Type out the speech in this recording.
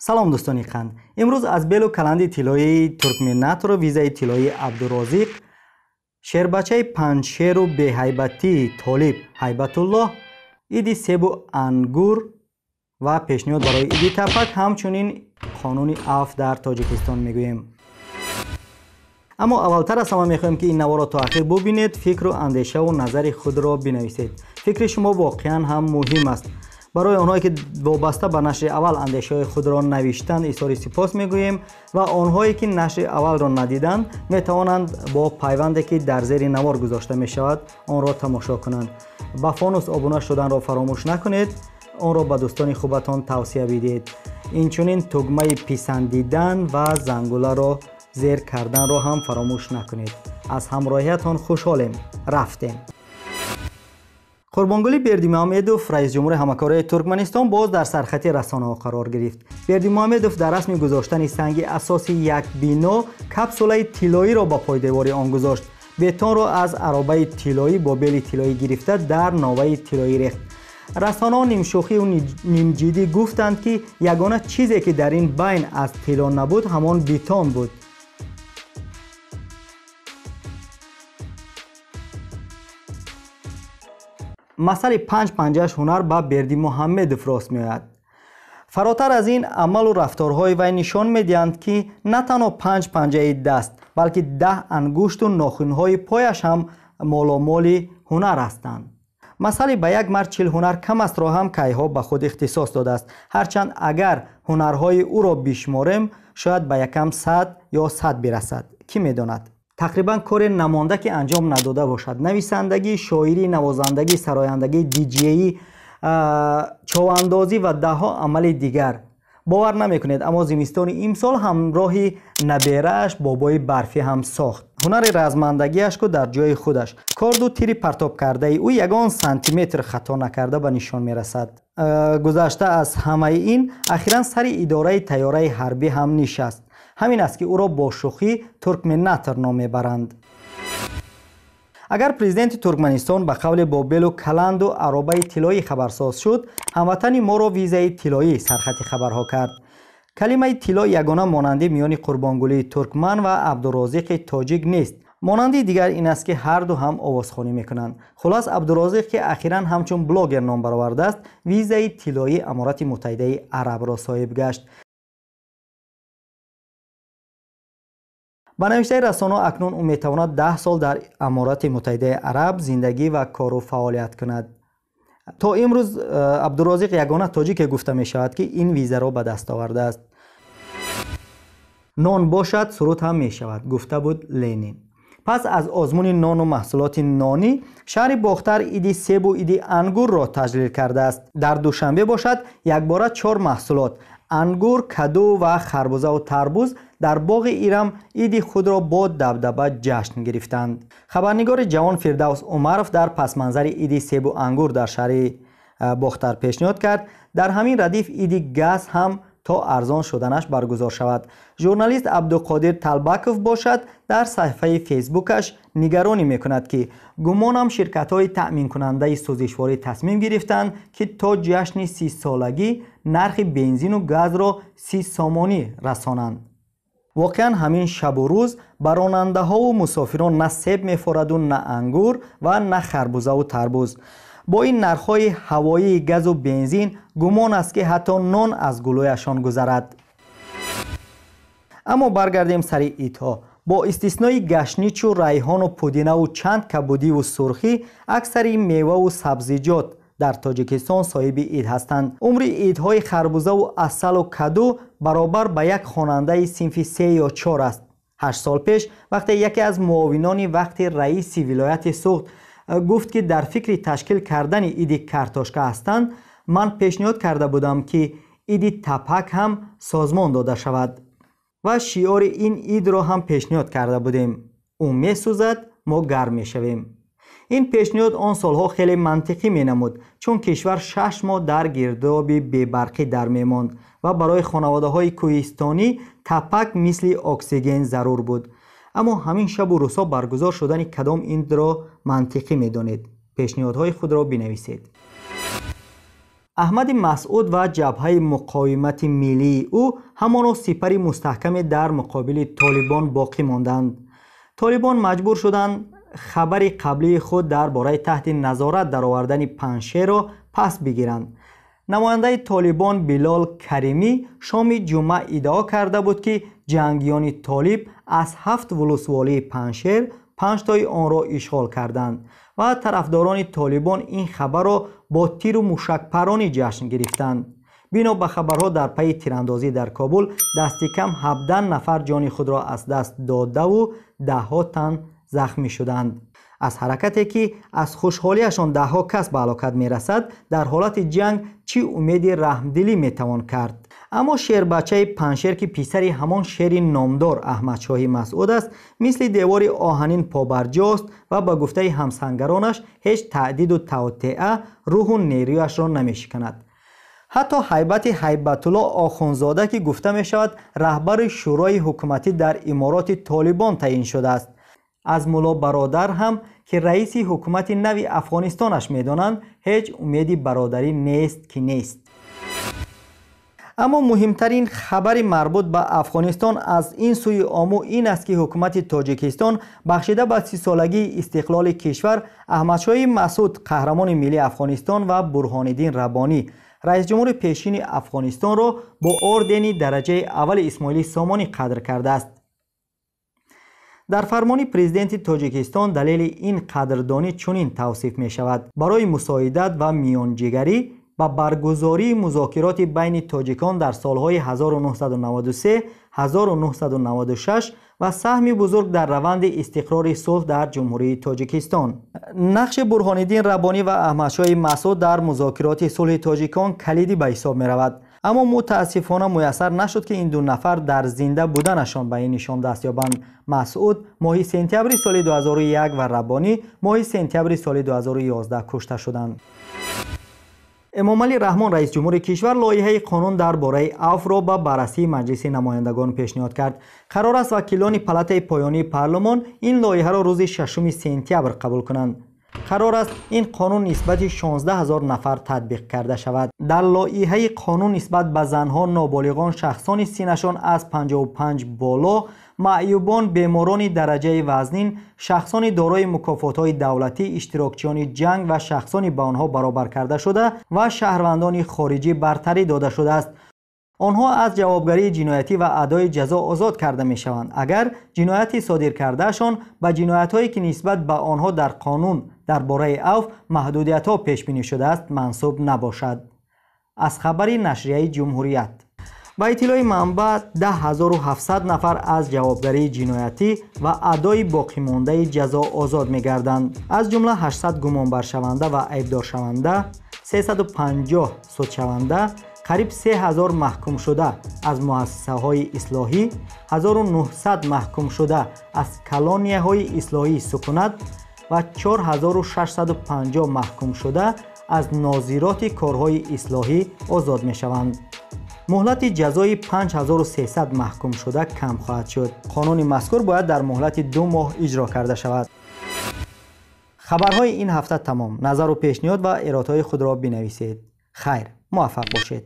Салом дӯстони қанд. Имрӯз аз белу каланди тиллоии Туркменатору визаи тиллоии Абдурозиқ, шербачаи панҷшеру беҳайбатии Толиб Ҳайбатуллоҳ, иди себу ангур ва пешниҳод барои иди тапак, ҳамчунин қонуни афв дар Тоҷикистон мегӯем. Аммо аввалтар аз ҳама мехоҳем, ки ин наворро то ахир бубинед, фикру андешаву назари худро бинависед. Фикри шумо воқеан ҳам муҳим аст. Барои онҳое ки вобаста ба нашри аввал андешаҳои худро навиштанд, изҳори сипос мегӯем ва онҳое ки нашри аввалро надиданд, метавонанд бо пайванде ки дар зери навор гузошта мешавад, онро тамошо кунанд. Ба Фонус обуна шуданро фаромӯш накунед, онро ба дӯстони хубатон тавсия бидиҳед. Инчунин тугмаи писандидан ва зангуларо зер карданро ҳам фаромӯш накунед. Аз ҳамроҳиятон хушҳолем. Рафтем. Қурбонгулӣ Бердимуҳаммедов, раисҷумҳури ҳамакораи Туркманистон, боз дар сархати расонаҳо қарор гирифт. Бердимуҳаммедов дар расми гузоштани санги асоси як бино капсулаи тиллоиро ба пойдевори он гузошт. Бетонро аз аробаи тиллоӣ бо бели тиллоӣ гирифта дар новаи тиллоӣ рехт. Расонаҳо нимшӯхию нимҷиддӣ гуфтанд, ки ягона чизе ки дар ин байн аз тилло набуд, ҳамон бетон буд. Масъали панҷ панҷаш ҳунар ба Бердимуҳаммедов рост меояд. Фаротар аз ин, амалу рафторҳои вай нишон медиҳанд, ки на танҳо панҷ панҷаи даст, балки 10 ангушту нохунҳои пояш ҳам моломоли ҳунар ҳастанд. Масъали ба як мард 40 ҳунар кам астро ҳам кайҳо ба худ ихтисос додааст. Ҳарчанд агар ҳунарҳои ӯро бишморем, шояд ба якам 100 ё 100 бирасад. Кӣ медонад? Тақрибан коре намонда ки анҷом надода бошад. Нависандагӣ, шоирӣ, навозандагӣ, сарояндагӣ, диҷеӣ, човандозӣ ва даҳҳо амали дигар. Бовар намекунед, аммо зимистони имсол ҳамроҳи наберааш бобои барфӣ ҳам сохт. Ҳунари размандагиаш ку дар ҷои худаш. Корду тири партобкардаи ӯ ягон сантиметр хато накарда ба нишон мерасад. Гузашта аз ҳамаи ин, ахиран сари идораи тайёраи ҳарбӣ ҳам нишаст. Ҳамин аст, ки ӯро бо шӯхӣ Туркменатор ном мебаранд. Агар президенти Туркманистон ба қавли бо белу каланду аробаи тиллоӣ хабарсоз шуд, ҳамватани моро визаи тиллоӣ сархати хабарҳо кард. Калимаи тилло ягона монандӣ миёни Қурбонгулии туркман ва Абдурозиқи тоҷик нест. Монанди дигар ин аст, ки ҳарду ҳам овозхонӣ мекунанд. Хулас, Абдурозиқ, ки ахиран ҳамчун блогер ном баровардааст, визаи тиллоии Аморати Муттаҳидаи Арабро соҳиб гашт. Ба навиштаи расонаҳо, акнун ӯ метавонад 10 сол дар Аморати Муттаҳидаи Араб зиндагӣ ва кору фаъолият кунад. То имрӯз Абдурозиқ ягона тоҷике гуфта мешавад, ки ин визаро ба даст овардааст. Нон бошад, суруд ҳам мешавад, гуфта буд Ленин. Пас аз озмуни нону маҳсулоти нонӣ, шаҳри Бохтар иди себу иди ангурро таҷлил кардааст. Дар Душанбе бошад, якбора 4 маҳсулот ангур, каду ва харбузаву тарбуз дар боғи Ирам иди худро бо дабдаба ҷашн гирифтанд. Хабарнигори ҷавон Фирдавс Умаров дар пасманзари иди себу ангур дар шаҳри Бохтар пешниҳод кард, дар ҳамин радиф иди газ ҳам то арзон шуданаш баргузор шавад. Журналист Абдуқодир Талбаков бошад, дар саҳифаи Фейсбукаш нигаронӣ мекунад, ки гумонам ширкатҳои таъминкунандаи сӯзишворӣ тасмим гирифтанд, ки то ҷашни 30-солагӣ нархи бензину газро 30 сомонӣ расонанд. Воқеан ҳамин шабу рӯз ба ронандаҳову мусофирон на себ мефораду, на ангур ва на харбузаву тарбуз. Бо ин нархҳои ҳавоии газу бензин гумон аст, ки ҳатто нон аз гулӯяшон гузарад. Аммо баргардем сари идҳо. Бо истиснои гашничу райҳону пудинаву чанд кабудиву сурхӣ, аксари меваву сабзиҷот дар Тоҷикистон соҳиби ид ҳастанд. Умри идҳои харбузаву асалу каду баробар ба як хонандаи синфи 3 ё 4 аст. 8 сол пеш вақте яке аз муовинони вақти раиси вилояти Суғд гуфт, ки дар фикри ташкил кардани иди картошка ҳастанд, ман пешниҳод карда будам, ки иди тапак ҳам созмон дода шавад ва шиори ин идро ҳам пешниҳод карда будем: ӯ месӯзад, мо гарм мешавем. Ин пешниҳод он солҳо хеле мантиқӣ менамуд, чун кишвар 6 моҳ дар гирдоби бебарқӣ дар мемонд ва барои хонаводаҳои кӯҳистонӣ тапак мисли оксиген зарур буд. Аммо ҳамин шабу рӯзҳо баргузор шудани кадом идро мантиқӣ медонед? Пешниҳодҳои худро бинависед. Аҳмади Масъуд ва ҷабҳаи муқовимати миллии ӯ ҳамоно сипари мустаҳкаме дар муқобили Толибон боқӣ монданд. Толибон маҷбур шуданд хабари қаблии худ дар бораи таҳти назорат даровардани Панҷшерро пас бигиранд. Намояндаи Толибон Билол Каримӣ шоми ҷумъа иддао карда буд, ки ҷангиёни толиб аз 7 вулусволии Панҷшер 5тои онро ишғол карданд ва тарафдорони Толибон ин хабарро бо тиру мушакпаронӣ ҷашн гирифтанд. Бино ба хабарҳо, дар пайи тирандозӣ дар Кобул дасти кам 17 нафар ҷони худро аз даст додаву даҳҳо тан захмӣ шуданд. Аз ҳаракате ки аз хушҳолиашон даҳҳо кас ба ҳалокат мерасад, дар ҳолати ҷанг чӣ умеди раҳмдилӣ метавон кард? Аммо шербачаи Панҷшер, ки писари ҳамон шери номдор Аҳмадшоҳи Масъуд аст, мисли девори оҳанин побарҷост ва ба гуфтаи ҳамсангаронаш ҳеҷ таъдиду тавтеа рӯҳу нерӯяшро намешиканад. Ҳатто ҳайбати Ҳайбатулло Охунзода, ки гуфта мешавад раҳбари шӯрои ҳукуматӣ дар имороти Толибон таъин шудааст, аз мулло бародар ҳам, ки раиси ҳукумати нави Афғонистонаш медонанд, ҳеҷ умеди бародарӣ нест ки нест. Аммо муҳимтарин хабари марбут ба Афғонистон аз ин сӯи Омӯ ин аст, ки ҳукумати Тоҷикистон бахшида ба 30-солагии истиқлоли кишвар Аҳмадшоҳи Масъуд, қаҳрамони миллии Афғонистон, ва Бурҳониддин Раббонӣ, раисҷумҳури пешини Афғонистонро бо ордени дараҷаи аввали Исмоили Сомонӣ қадр кардааст. Дар фармони президенти Тоҷикистон далели ин қадрдонӣ чунин тавсиф мешавад: барои мусоидат ва миёнҷигарӣ ба баргузории музокироти байни тоҷикон дар солҳои 1993-1996 ва саҳми бузург дар раванди истиқрори сулҳ дар Ҷумҳурии Тоҷикистон. Нақши Бурҳониддин Раббонӣ ва Аҳмадшоҳи Масъуд дар музокироти сулҳи тоҷикон калидӣ ба ҳисоб меравад. Аммо мутаассифона муяссар нашуд, ки ин ду нафар дар зинда буданашон ба ин нишон даст ёбанд. Масъуд моҳи сентябри соли 2001 ва Раббонӣ моҳи сентябри соли 2011 кушта шуданд. Эмомалӣ Раҳмон, раисҷумҳури кишвар, лоиҳаи қонун дар бораи афвро ба баррасии Маҷлиси намояндагон пешниҳод кард. Қарор аст вакилони палатаи поёнии парлумон ин лоиҳаро рӯзи 6 сентябр қабул кунанд. Қарор аст ин қонун нисбати 16 000 нафар татбиқ карда шавад. Дар лоиҳаи қонун нисбат ба занҳо, ноболиғон, шахсони синнашон аз 55 боло, маъюбон, беморони дараҷаи вазнин, шахсони дорои мукофотҳои давлатӣ, иштирокчиёни ҷанг ва шахсони ба онҳо баробар карда шуда ва шаҳрвандони хориҷӣ бартарӣ дода шудааст. Онҳо аз ҷавобгарии ҷиноятӣ ва адои ҷазо озод карда мешаванд, агар ҷинояти содир кардаашон ба ҷиноятҳое, ки нисбат ба онҳо дар қонун дар бораи авф маҳдудиятҳо пешбинӣ шудааст, мансуб набошад. Аз хабари нашрияи Ҷумҳурият. Ба иттилои манбаъ, 10700 нафар аз ҷавобгарии ҷиноятӣ ва адои боқимондаи ҷазо озод мегарданд. Аз ҷумла 800 гумонбаршаванда ва айбдоршаванда, 350 судшаванда, қариб 3000 маҳкумшуда аз муассисаҳои ислоҳӣ, 1900 маҳкумшуда аз колонияҳои ислоҳии сукунат ва 4650 маҳкумшуда аз нозироти корҳои ислоҳӣ озод мешаванд. Муҳлати ҷазои 5300 маҳкумшуда кам хоҳад шуд. Қонуни мазкур бояд дар муҳлати 2 моҳ иҷро карда шавад. Хабарҳои ин ҳафта тамом. Назару пешниҳод ва эродҳои худро бинависед. Хайр, муваффақ бошед.